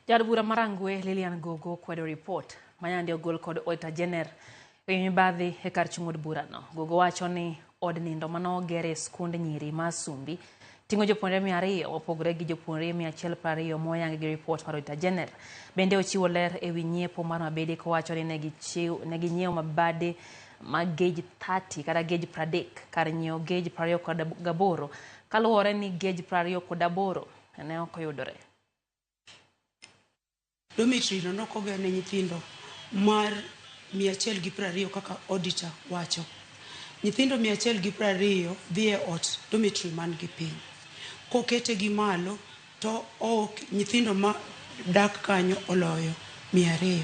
Jaod bura ma Rangwe Lilian Gogo kwedo ripot ma yande ogol kod Auditor General e wi mibadhi e kar chung' od burano. Gogo wacho ni od nindo mane oger e skund nyiri ma Asumbi ting'o jopuonjre 200 mopogore gi jopuonjre 120 moyangi gi ripot mar Auditor General. Bende ochiwo ler e wi nyiepo mar mabede kowacho ni ne ginyiewo mabade ma gauge 30 kata gauge 30 kar nyiewo gauge 28 kaluwore ni gauge 28 ne ok oyudore. Dormitory no nok oger ne nyithindo mar 120 kaka auditor wacho. Nyithindo 120 dhi e ot dormitory man gi piny. Kokete gi malo to ok nyithindo ma dak kanyo oloyo 200.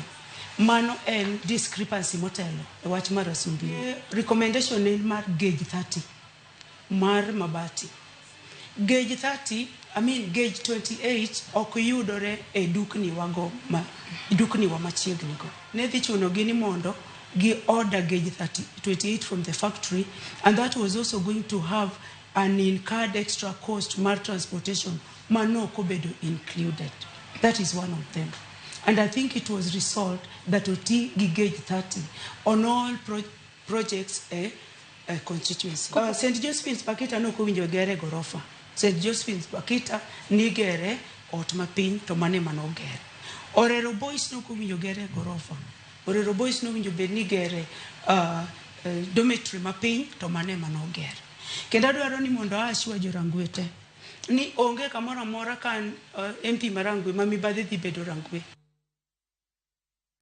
Mano en discrepancy motelo e wach mar Asumbi. Recommendation en mar gauge 30 mar mabati. Gauge 30, I mean gauge 28 ok yudore e dukni wago ma dukni wa machiegni go. Ne dhi chuno gi ni mondo gi order gauge 30, 28 from the factory, and that was also going to have an incurred extra cost mar transportation ma nok obedo included. That is one of them. And I think it was resolved that oti gi gauge 30 on all projects e constituency. St. Josephine's Bakita nok owinjo gere gorofa. St. Josephine's Bakita nigere ot mapiny to mane manogere. Orero Boys nok owinjo gere gorofa. Orero Boys nowinjo bed ni gere dormitory mapiny to mane manogere. Kendo adwaro ni mondo a assure jo Rangwe te ni onge kamoro amora ka an MP ma Rangwe ma mibadhi dhi bedo Rangwe.